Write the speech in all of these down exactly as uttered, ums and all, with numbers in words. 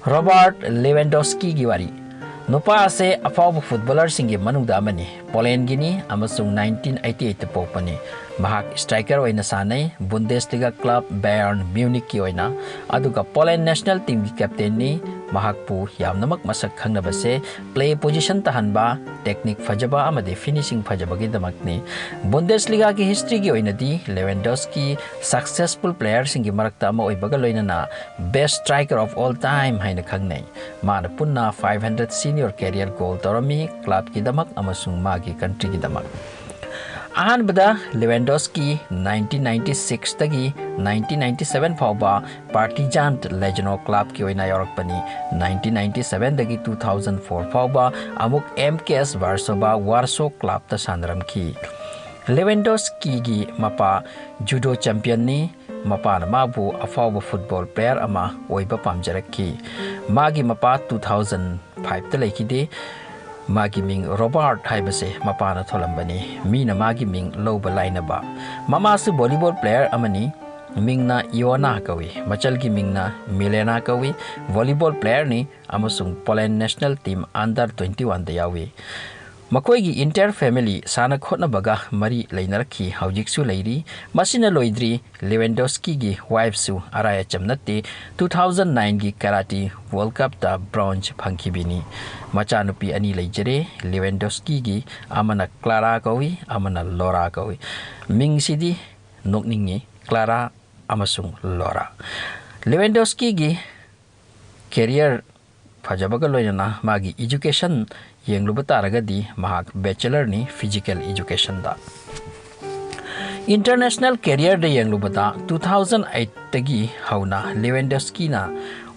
Robert ꯂꯦꯋꯦꯟꯗꯣꯁꯀꯤꯒꯤ ꯋꯥꯔꯤ꯫ ꯅꯨꯄꯥ ꯑꯁꯦ ꯑꯐꯥꯎꯕ ꯐꯨꯠꯕꯣꯂꯔꯁꯤꯡꯒꯤ ꯃꯅꯨꯡꯗ ꯑꯃꯅꯤ꯫ ꯄꯣꯂꯦꯟꯒꯤꯅꯤ ꯑꯃꯁꯨꯡ nineteen eighty eight ꯄꯣꯛꯄꯅꯤ꯫ ꯃꯍꯥꯛ ꯁ꯭ꯇ꯭ꯔꯥꯏꯀꯔ ꯑꯣꯏꯅ ꯁꯥꯟꯅꯩ, ꯕꯨꯟꯗꯦꯁꯂꯤꯒꯥ ꯀ꯭ꯂꯕ ꯕꯥꯌꯔꯟ ꯃ꯭ꯌꯨꯅꯤꯛꯀꯤ ꯑꯣꯏꯅ, ꯑꯗꯨꯒ ꯄꯣꯂꯦꯟ ꯅꯦꯁꯅꯦꯜ ꯇꯤꯝꯒꯤ ꯀꯦꯞꯇꯦꯟꯅꯤ꯫ ꯃꯍꯥꯛꯄꯨ ꯌꯥꯝꯅꯃꯛ ꯃꯁꯛ ꯈꯪꯅꯕꯁꯦ ꯄ꯭ꯂꯦ ꯄꯣꯖꯤꯁꯟ ꯇꯥꯍꯟꯕ, ꯇꯦꯛꯅꯤꯛ ꯐꯖꯕ ꯑꯃꯗꯤ ꯐꯤꯅꯤꯁꯤꯡ ꯐꯖꯕꯒꯤꯗꯃꯛꯅꯤ꯫ ꯕꯨꯟꯗꯦꯁꯂꯤꯒꯥꯒꯤ ꯍꯤꯁꯇ꯭ꯔꯤꯒꯤ ꯑꯣꯏꯅꯗꯤ ꯂꯦꯋꯦꯟꯗꯣꯁꯀꯤ ꯁꯛꯁꯦꯁꯐꯨꯜ ꯄ꯭ꯂꯦꯌꯔꯁꯤꯡꯒꯤ ꯃꯔꯛꯇ ꯑꯃ ꯑꯣꯏꯕꯒ ꯂꯣꯏꯅꯅ best striker of all time ꯍꯥꯏꯅ ꯈꯪꯅꯩ꯫ ꯃꯥꯅ ꯄꯨꯟꯅ five hundred senior career goal ꯇꯧꯔꯝꯃꯤ, ꯀ꯭ꯂꯕꯀꯤꯗꯃꯛ ꯑꯃꯁꯨꯡ ꯃꯥꯒꯤ ꯀꯟꯇ꯭ꯔꯤꯒꯤꯗꯃꯛ꯫ ꯑꯍꯥꯟꯕꯗ ꯂꯦꯋꯦꯟꯗꯣꯁꯀꯤ nineteen ninety six ꯇꯒꯤ nineteen ninety seven ꯐꯥꯎꯕ ꯄꯥꯔꯇꯤꯖꯥꯟ ꯂꯦꯖꯅꯣ ꯀ꯭ꯂꯕꯀꯤ ꯑꯣꯏꯅ ꯌꯥꯎꯔꯛꯄꯅꯤ꯫ Nineteen ninety seven ꯗꯒꯤ two thousand four ꯐꯥꯎꯕ ꯑꯃꯨꯛ M K S ꯚꯥꯔꯁꯣꯚꯥ ꯋꯥꯔꯁꯣ ꯀ꯭ꯂꯕꯇ ꯁꯥꯟꯅꯔꯝꯈꯤ꯫ ꯂꯦꯋꯦꯟꯗꯣꯁꯀꯤꯒꯤ ꯃꯄꯥ ꯖꯨꯗꯣ ꯆꯦꯝꯄꯤꯌꯟꯅꯤ꯫ ꯃꯄꯥꯅ ꯃꯥꯕꯨ ꯑꯐꯥꯎꯕ ꯐꯨꯠꯕꯣꯜ ꯄ꯭ꯂꯦꯌꯔ ꯑꯃ ꯑꯣꯏꯕ ꯄꯥꯝꯖꯔꯛꯈꯤ꯫ ꯃꯥꯒꯤ ꯃꯄꯥ two thousand five ꯇ ꯂꯩꯈꯤꯗꯦ꯫ ꯃꯥꯒꯤ ꯃꯤꯡ ꯔꯣꯕꯥꯔꯠ ꯍꯥꯏꯕꯁꯦ ꯃꯄꯥꯅ ꯊꯣꯜꯂꯝꯕꯅꯤ꯫ ꯃꯤꯅ ꯃꯥꯒꯤ ꯃꯤꯡ ꯂꯧꯕ ꯂꯥꯏꯅꯕ꯫ ꯃꯃꯥꯁꯨ ꯚꯣꯂꯤꯕꯣꯜ ꯄ꯭ꯂꯦꯌꯔ ꯑꯃꯅꯤ꯫ ꯃꯤꯡꯅ ꯏꯑꯣꯅꯥ ꯀꯧꯏ꯫ ꯃꯆꯜꯒꯤ ꯃꯤꯡꯅ ꯃꯤꯂꯦꯅꯥ ꯀꯧꯏ꯫ ꯚꯣꯂꯤꯕꯣꯜ ꯄ꯭ꯂꯦꯌꯔꯅꯤ ꯑꯃꯁꯨꯡ Poland national team under twenty one ꯗ ꯌꯥꯎꯏ꯫ ꯃꯈꯣꯏꯒꯤ entire family ꯁꯥꯟꯅ ꯈꯣꯠꯅꯕꯒ ꯃꯔꯤ ꯂꯩꯅꯔꯛꯈꯤ, ꯍꯧꯖꯤꯛꯁꯨ ꯂꯩꯔꯤ꯫ ꯃꯁꯤꯅ ꯂꯣꯏꯗ꯭ꯔꯤ, ꯂꯦꯋꯦꯟꯗꯣꯁꯀꯤꯒꯤ ꯋꯥꯏꯐꯁꯨ ꯑꯔꯥꯏ ꯑꯆꯝ ꯅꯠꯇꯦ꯫ Two thousand nine ꯒꯤ ꯀꯔꯥꯇꯤ ꯋꯥꯔꯜꯗ ꯀꯞꯇ ꯕ꯭ꯔꯣꯟꯖ ꯐꯪꯈꯤꯕꯤꯅꯤ꯫ ꯃꯆꯥꯅꯨꯄꯤ ꯑꯅꯤ ꯂꯩꯖꯔꯦ ꯂꯦꯋꯦꯟꯗꯣꯁꯀꯤꯒꯤ, ꯑꯃꯅ ꯀ꯭ꯂꯥꯔꯥ ꯀꯧꯏ, ꯑꯃꯅ ꯂꯣꯔꯥ ꯀꯧꯏ꯫ ꯃꯤꯡꯁꯤꯗꯤ ꯅꯣꯛꯅꯤꯡꯉꯤ, ꯀ꯭ꯂꯥꯔꯥ ꯑꯃꯁꯨꯡ ꯂꯣꯔꯥ꯫ ꯂꯦꯋꯦꯟꯗꯣꯁꯀꯤꯒꯤ ꯀꯦꯔꯤꯌꯔ ꯐꯖꯕꯒ ꯂꯣꯏꯅꯅ ꯃꯥꯒꯤ ꯏꯖꯨꯀꯦꯁꯟ ꯌꯦꯡꯂꯨꯕ ꯇꯥꯔꯒꯗꯤ ꯃꯍꯥꯛ ꯕꯦꯆꯦꯂꯔꯅꯤ ꯐꯤꯖꯤꯀꯦꯜ ꯏꯖꯨꯀꯦꯁꯟꯗ꯫ ꯏꯟꯇꯔꯅꯦꯁꯅꯦꯜ ꯀꯦꯔꯤꯌꯔꯗ ꯌꯦꯡꯂꯨꯕꯗ two thousand eight ꯇꯒꯤ ꯍꯧꯅ ꯂꯦꯋꯦꯟꯗꯣꯁꯀꯤꯅ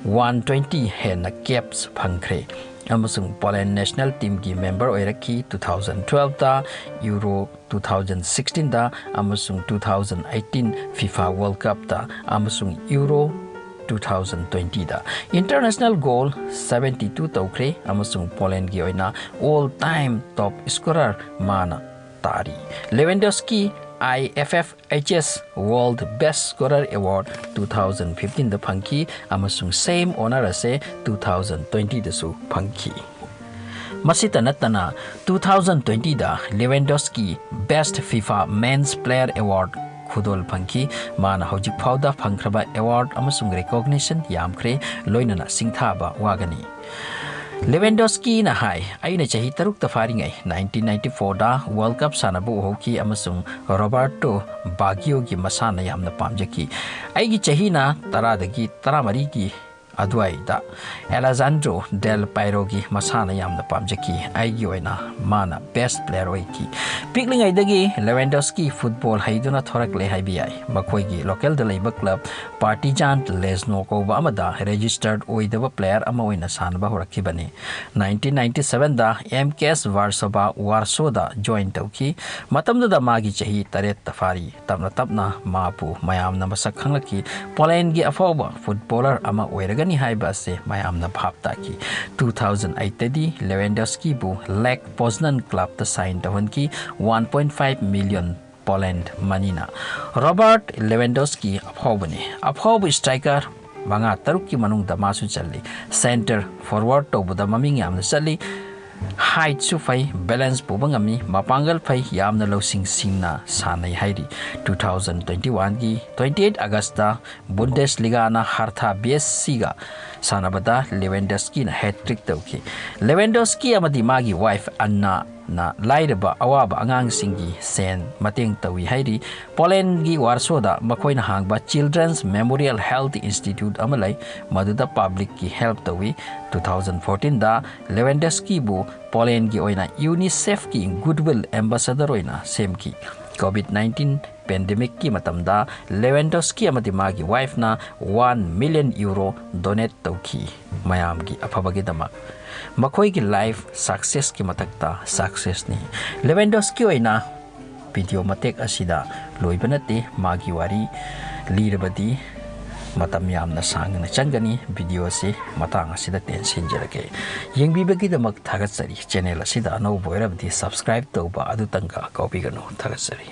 one twenty ꯍꯦꯟꯅ ꯀꯦꯞꯁ ꯐꯪꯈ꯭ꯔꯦ ꯑꯃꯁꯨꯡ ꯄꯣꯂꯦꯟ ꯅꯦꯁꯅꯦꯜ ꯇꯤꯝꯒꯤ ꯃꯦꯝꯕꯔ ꯑꯣꯏꯔꯛꯈꯤ꯫ Two thousand twelve ꯇ ꯌꯨꯔꯣ, two thousand sixteen ꯗ ꯑꯃꯁꯨꯡ two thousand eighteen FIFA World Cupꯇ ꯑꯃꯁꯨꯡ ꯌꯨꯔꯣ two thousand twenty ꯗ꯫ International goal seventy two ꯇꯧꯈ꯭ꯔꯦ ꯑꯃꯁꯨꯡ ꯄꯣꯂꯦꯟꯒꯤ ꯑꯣꯏꯅ all time top scorer ꯃꯥꯅ ꯇꯥꯔꯤ꯫ ꯂꯦꯋꯦꯟꯗꯣꯁꯀꯤ I F F H S World Best Scorer Award two thousand fifteen ꯗ ꯐꯪꯈꯤ ꯑꯃꯁꯨꯡ same honour ꯑꯁꯦ two thousand twenty ꯗꯁꯨ ꯐꯪꯈꯤ꯫ ꯃꯁꯤꯇ ꯅꯠꯇꯅ, two thousand twenty ꯗ Lewandowski Best FIFA Men's Player Award ꯈꯨꯗꯣꯜ ꯐꯪꯈꯤ꯫ ꯃꯥꯅ ꯍꯧꯖꯤꯛ ꯐꯥꯎꯗ ꯐꯪꯈ꯭ꯔꯕ award ꯑꯃꯁꯨꯡ recognition ꯌꯥꯝꯈ꯭ꯔꯦ, ꯂꯣꯏꯅꯅ ꯁꯤꯡꯊꯥꯕ ꯋꯥꯒꯅꯤ꯫ ꯂꯦꯋꯦꯟꯗꯣꯁꯀꯤꯅ ꯍꯥꯏ, "ꯑꯩꯅ ꯆꯍꯤ ꯇꯔꯨꯛꯇ ꯐꯥꯔꯤꯉꯩ nineteen ninety-four ꯗ World Cup ꯁꯥꯟꯅꯕ ꯎꯍꯧꯈꯤ ꯑꯃꯁꯨꯡ ꯔꯣꯕꯥꯔꯇꯣ ꯕꯥꯒꯤꯌꯣꯒꯤ ꯃꯁꯥꯟꯅ ꯌꯥꯝꯅ ꯄꯥꯝꯖꯈꯤ꯫ ꯑꯩꯒꯤ ꯆꯍꯤꯅ ꯇꯔꯥꯗꯒꯤ ꯇꯔꯥꯃꯔꯤꯒꯤ ꯑꯗꯨꯋꯥꯏꯗ ꯑꯦꯂꯦꯖꯥꯟꯗ꯭ꯔꯣ ꯗꯦꯜ ꯄꯥꯏꯔꯣꯒꯤ ꯃꯁꯥꯟꯅ ꯌꯥꯝꯅ ꯄꯥꯝꯖꯈꯤ꯫ ꯑꯩꯒꯤ ꯑꯣꯏꯅ ꯃꯥꯅ best player ꯑꯣꯏꯈꯤ꯫" ꯄꯤꯛꯂꯤꯉꯩꯗꯒꯤ ꯂꯦꯋꯦꯟꯗꯣꯁꯀꯤ football ꯍꯩꯗꯨꯅ ꯊꯣꯔꯛꯂꯦ ꯍꯥꯏꯕ ꯌꯥꯏ꯫ ꯃꯈꯣꯏꯒꯤ local ꯗ ꯂꯩꯕ club Partizan Leszno ꯀꯧꯕ ꯑꯃꯗ registered ꯑꯣꯏꯗꯕ player ꯑꯃ ꯑꯣꯏꯅ ꯁꯥꯟꯅꯕ ꯍꯧꯔꯛꯈꯤꯕꯅꯤ꯫ Nineteen ninety-seven ꯗ M K S Warszawa Warsaw ꯗ join ꯇꯧꯈꯤ꯫ ꯃꯇꯝꯗꯨꯗ ꯃꯥꯒꯤ ꯆꯍꯤ ꯇꯔꯦꯠꯇ ꯐꯥꯔꯤ꯫ ꯇꯞꯅ ꯇꯞꯅ ꯃꯥꯕꯨ ꯃꯌꯥꯝꯅ ꯃꯁꯛ ꯈꯪꯂꯛꯈꯤ꯫ ꯄꯣꯂꯦꯟꯒꯤ ꯑꯐꯥꯎꯕ footballer ꯑꯃ ꯑꯣꯏꯔꯒꯅꯤ ꯍꯥꯏꯕ ꯑꯁꯤ ꯃꯌꯥꯝꯅ ꯚꯥꯞ ꯇꯥꯈꯤ꯫ Two thousand eight ꯇꯗꯤ ꯂꯦꯋꯦꯟꯗꯣꯁꯀꯤꯕꯨ Lech Poznan club ꯇ sign ꯇꯧꯍꯟꯈꯤ, one point five million Poland money ꯅ꯫ ꯔꯣꯕꯥꯔꯠ ꯂꯦꯋꯦꯟꯗꯣꯁꯀꯤ ꯑꯐꯥꯎꯕꯅꯤ꯫ ꯑꯐꯥꯎꯕ striker ꯃꯉꯥ ꯇꯔꯨꯛꯀꯤ ꯃꯅꯨꯡꯗ ꯃꯥꯁꯨ ꯆꯜꯂꯤ꯫ Centre forward ꯇꯧꯕꯗ ꯃꯃꯤꯡ ꯌꯥꯝꯅ ꯆꯠꯂꯤ꯫ Height ꯁꯨ ꯐꯩ, balance ꯄꯨꯕ ꯉꯝꯃꯤ, ꯃꯄꯥꯡꯒꯜ ꯐꯩ, ꯌꯥꯝꯅ ꯂꯧꯁꯤꯡ ꯁꯤꯡꯅ ꯁꯥꯟꯅꯩ ꯍꯥꯏꯔꯤ꯫ Two thousand twenty-one ꯒꯤ twenty-eight August ꯇ Bundesliga ꯅ Hertha B S C ꯒ ꯁꯥꯟꯅꯕꯗ ꯂꯦꯋꯦꯟꯗꯣꯁꯀꯤꯅ hat-trick ꯇꯧꯈꯤ꯫ ꯂꯦꯋꯦꯟꯗꯣꯁꯀꯤ ꯑꯃꯗꯤ ꯃꯥꯒꯤ wife ꯑꯟꯅꯥꯅ ꯂꯥꯏꯔꯕ ꯑꯋꯥꯕ ꯑꯉꯥꯡꯁꯤꯡꯒꯤ ꯁꯦꯟ ꯃꯇꯦꯡ ꯇꯧꯏ ꯍꯥꯏꯔꯤ꯫ ꯄꯣꯂꯦꯟꯒꯤ ꯋꯥꯔꯁꯣꯗ ꯃꯈꯣꯏꯅ ꯍꯥꯡꯕ Children's Memorial Health Institute ꯑꯃ ꯂꯩ, ꯃꯗꯨꯗ public ꯀꯤ help ꯇꯧꯏ꯫ Two thousand fourteen ꯗ ꯂꯦꯋꯦꯟꯗꯣꯁꯀꯤꯕꯨ ꯄꯣꯂꯦꯟꯒꯤ ꯑꯣꯏꯅ UNICEF ꯀꯤ Goodwill Ambassador ꯑꯣꯏꯅ ꯁꯦꯝꯈꯤ꯫ COVID nineteen pandemic ꯀꯤ ꯃꯇꯝꯗ ꯂꯦꯋꯦꯟꯗꯣꯁꯀꯤ ꯑꯃꯗꯤ ꯃꯥꯒꯤ wife ꯅ one million euro donate ꯇꯧꯈꯤ꯫ ꯃꯌꯥꯝꯒꯤ ꯑꯐꯕꯒꯤꯗꯃꯛ꯫ ꯃꯈꯣꯏꯒꯤ life success ꯀꯤ ꯃꯊꯛꯇ success ꯅꯤ꯫ ꯂꯦꯋꯦꯟꯗꯣꯁꯀꯤ ꯑꯣꯏꯅ video ꯃꯇꯦꯛ ꯑꯁꯤꯗ ꯂꯣꯏꯕ ꯅꯠꯇꯦ꯫ ꯃꯥꯒꯤ ꯋꯥꯔꯤ ꯂꯤꯔꯕꯗꯤ ꯃꯇꯝ ꯌꯥꯝꯅ ꯁꯥꯡꯅ ꯆꯪꯒꯅꯤ꯫ Video ꯑꯁꯤ ꯃꯇꯥꯡ ꯑꯁꯤꯗ ꯇꯦꯟꯁꯤꯟꯖꯔꯒꯦ꯫ ꯌꯦꯡꯕꯤꯕꯒꯤꯗꯃꯛ ꯊꯥꯒꯠꯆꯔꯤ꯫ Channel ꯑꯁꯤꯗ ꯑꯅꯧꯕ ꯑꯣꯏꯔꯕꯗꯤ subscribe ꯇꯧꯕ ꯑꯗꯨꯇꯪꯒ ꯀꯥꯎꯕꯤꯒꯅꯨ꯫ ꯊꯥꯒꯠꯆꯔꯤ꯫